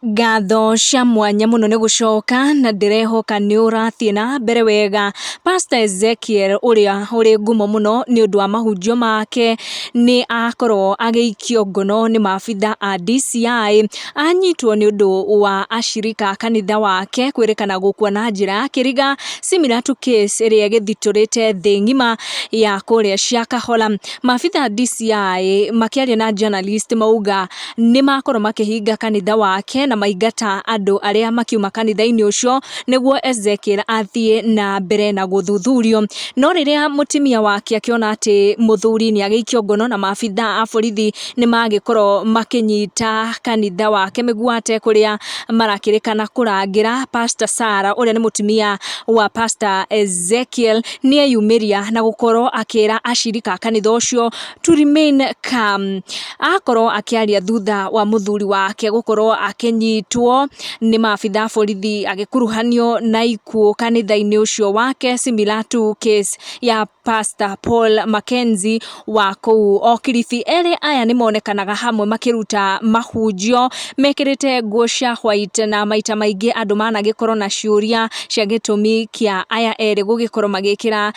Ngatho cia mwanya mũno nĩ gũcoka na ndĩrehoka nĩ ũrathiĩ na mbere wega. Pastor Ezekiel ũrĩa ũrĩ ngumo mũno nĩ ũndũ wa mahunjio make nĩ akorwo agĩikio ngono nĩ maabitha a DCI. Anyitwo nĩ ũndũ wa acirika a kanitha wake kwĩrĩkana gũkua na njĩra ya kĩriga, similar to case ĩrĩa ĩgĩthitũrĩte thĩ ng'ima ya kũrĩa Shakahola. Maabitha a DCI makĩaria na journalist mauga nĩ makorwo makĩhinga kanitha wake na maingata andũ arĩa makiuma kanitha-inĩ ũcio nĩguo Ezekiel athiĩ na mbere na gũthuthurio. No rĩrĩa mũtumia wake akĩona atĩ mũthuri nĩ agĩikio ngono na maabitha a borithi nĩ magĩkorwo makĩnyita kanitha wake mĩgwate kũrĩa marakĩrĩkana kũrangĩra Pastor Sarah ũrĩa nĩ mũtumia wa Pastor Ezekiel, nĩ eyumĩria na gũkorwo akĩra acirika a kanitha ũcio to remain calm. Akorwo akĩaria thutha wa mũthuri wake gũkorwo akĩnyitwo nĩ maabitha a borithi agĩkuruhanio na ikuũ kanitha-inĩ ũcio wake, similar to case ya Pastor Paul Mackenzie wa kũu o Kilifi. Erĩ aya nĩ monekanaga hamwe makĩruta mahunjio mekĩrĩte nguo cia white, na maita maingĩ andũ managĩkorwo na ciũria cia gĩtũmi kĩa aya erĩ gũgĩkorwo magĩkĩra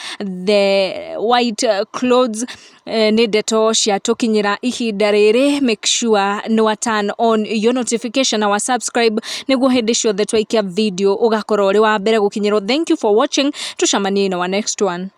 the white clothes. Nĩ ndeto cia tũkinyĩra ihinda rĩrĩ. Make sure nĩ wa turn on your notification na wa subscribe nĩguo hĩndĩ ciothe twaikia video ũgakorwo ũrĩ wa mbere gũkinyĩrwo. Thank you for watching, tucemanie in our next one.